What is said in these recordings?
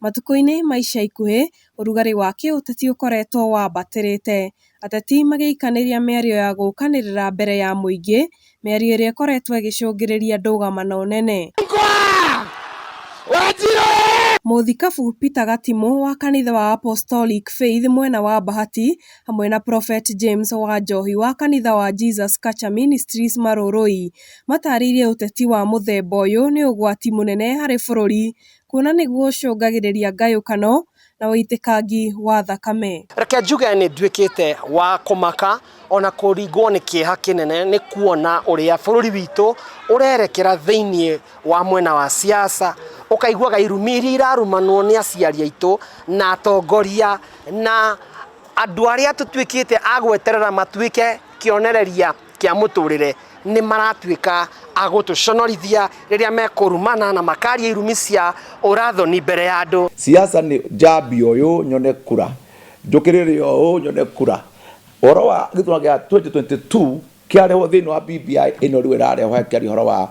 Matukũ-inĩ ma ica ikuhĩ, ũrugarĩ wa kĩũteti ũkoretwo wambatĩrĩte, ateti magĩikanĩria mĩario ya gũkanĩrĩra mbere ya mũingĩ, mĩario ĩrĩa ĩkoretwo ĩgĩcũngĩrĩria ndũgamano nene. Mũthikabu Peter Gatimũ wa kanitha wa Apostolic Faith mwena wa Bahati hamwe na Prophet James Wanjohi wa kanitha wa Jesus Culture Ministries Marũrũi matarĩirie ũteti wa mũthemba ũyũ nĩ ũgwati mũnene harĩ bũrũri kuona nĩguo ũcũngagĩrĩria ngayũkano na ũitĩkangi wa thakame. Reke njuge nĩ nduĩkĩte wa kũmaka ona kũringwo nĩ kĩeha kĩnene nĩ kuona ũrĩa bũrũri witũ ũrerekera thĩinĩ wa mwena wa siasa, ũkaiguaga irumi iria irarumanwo nĩ aciari aitũ na atongoria na andũ arĩa tũtuĩkĩte a gweterera matuĩke kĩonereria kĩa mũtũrĩre nĩ maratuĩka a gũtũconorithia rĩrĩa mekũrumana na makaria irumi cia ũrathoni mbere ya andũ. Siasa nĩ njambia ũyũ nyone kura, njũkĩrĩre ũũ nyone kura. Ũhoro wa gĩthurano gĩa 2022 kĩarehwo thĩinĩ wa BBI ĩno rĩu ĩrarehwo ĩkĩaria ũhoro wa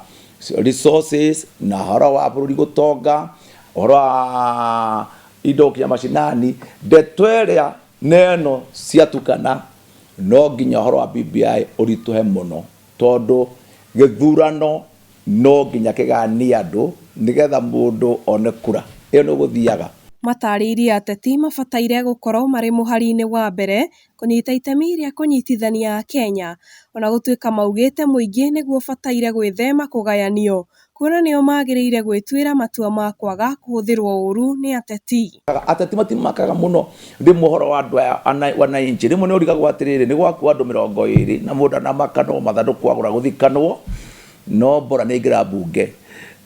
resources na ũhoro wa bũrũri gũtonga, ũhoro wa indo gũkinya macinani, ndeto ĩrĩa na ĩno ciatukana no nginya ũhoro wa BBI ũritũhe mũno tondũ gĩthurano no nginya kĩganie andũ nĩgetha mũndũ one kura. Ĩyo nĩ gũthiaga. Matarĩirie ateti mabataire gũkorwo marĩ mũhari-inĩ wa mbere kũnyita itemi rĩa kũnyitithania Akenya ona gũtuĩka maugĩte mũingĩ nĩguo ũbataire gwĩthema kũgayanio kuona nĩo magĩrĩire gwĩtuĩra matua ma kwaga kũhũthĩrwo ũru nĩ ateti. Ateti matimakaga mũno rĩmwe ũhoro wa andũ aya wananchi rĩmwe nĩ ũrigagwo atĩrĩrĩ nĩ gwakua andũ 20 na mũndũ ndanamaka no mathandũkũ agũra gũthikanwo no mbora nĩ aingĩra mbunge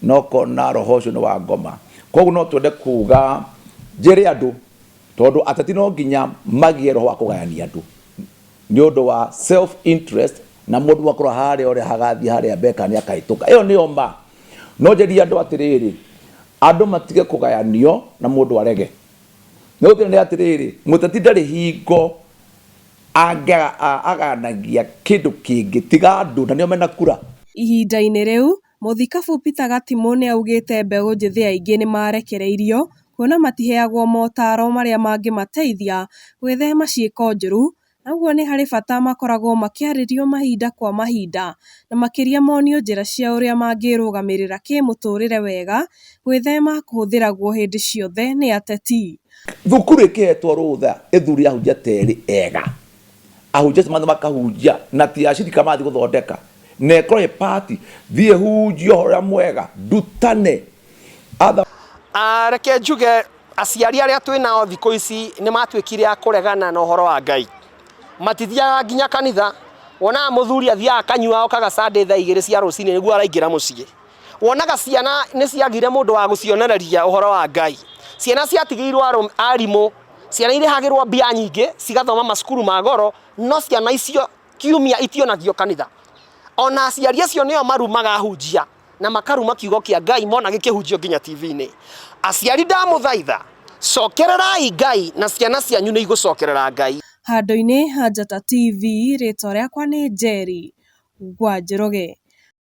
no kona roho ũcio nĩ wa ngoma. Koguo no twende kuga njĩre andũ tondũ ateti no nginya magĩe roho wa kũgayania andũ nĩ ũndũ wa self interest na mũndũ akorwo harĩa ũrĩa hagathiĩ harĩa mbere kana nĩ akahĩtũka. Ĩyo nĩyo ma. No njĩrie andũ atĩrĩrĩ, andũ matige kũgayanio na mũndũ arege. Nĩ gũtirĩ nĩ atĩrĩrĩ, mũteti ndarĩ hingo agayanagia kĩndũ kĩngĩ tiga andũ na nĩo mena kura. Ihinda-inĩ rĩu, Mũthikabu Peter Gatimũ nĩaugĩte mbeũ njĩthĩ aingĩ nĩmarekereirio kuona matiheagwo motaro marĩa mangĩmateithia gwĩthema ciĩko njũru na ũguo nĩ harĩ bata makoragwo makĩarĩrio mahinda kwa mahinda na makĩria monio njĩra cia ũrĩa mangĩrũgamĩrĩra kĩmũtũrĩre wega gwĩthema kũhũthĩragwo hĩndĩ ciothe nĩ ateti. Thukuru ĩkĩhetwo rũtha ĩthure ahunjia ta erĩ ega, ahunjia acio mathiĩ makahunjia na ti acirika marathiĩ gũthondeka, na ĩkorwo ĩ party, thiĩ hunjia ũhoro ũrĩa mwega, ndutane. Other... Reke njuge aciari arĩa twĩ nao thikũ ici nĩ matuĩkire a kũregana na ũhoro wa Ngai. Matithiaga nginya kanitha, wonaga mũthuri athiaga akanyua okaga Sunday thaa 2 cia rũcinĩ nĩguo araingĩra mũciĩ. Wonaga ciana nĩ ciagire mũndũ wa gũcionereria ũhoro wa Ngai. Ciana ciatigĩirwo arimũ, ciana irĩhagĩrwo mbia nyingĩ cigathoma macukuru ma goro, no ciana icio kiumia itionagio kanitha. Ona aciari acio nĩo marumaga ahunjia na makaruma kiugo kĩa Ngai mona gĩkĩhunjio nginya TV-inĩ. Aciari ndamũthaitha, cokererai Ngai na ciana cianyu nĩ igũcokerera Ngai. Handũ-inĩ ha Njata TV, rĩtwa rĩakwa nĩ Njeri wa Njoroge.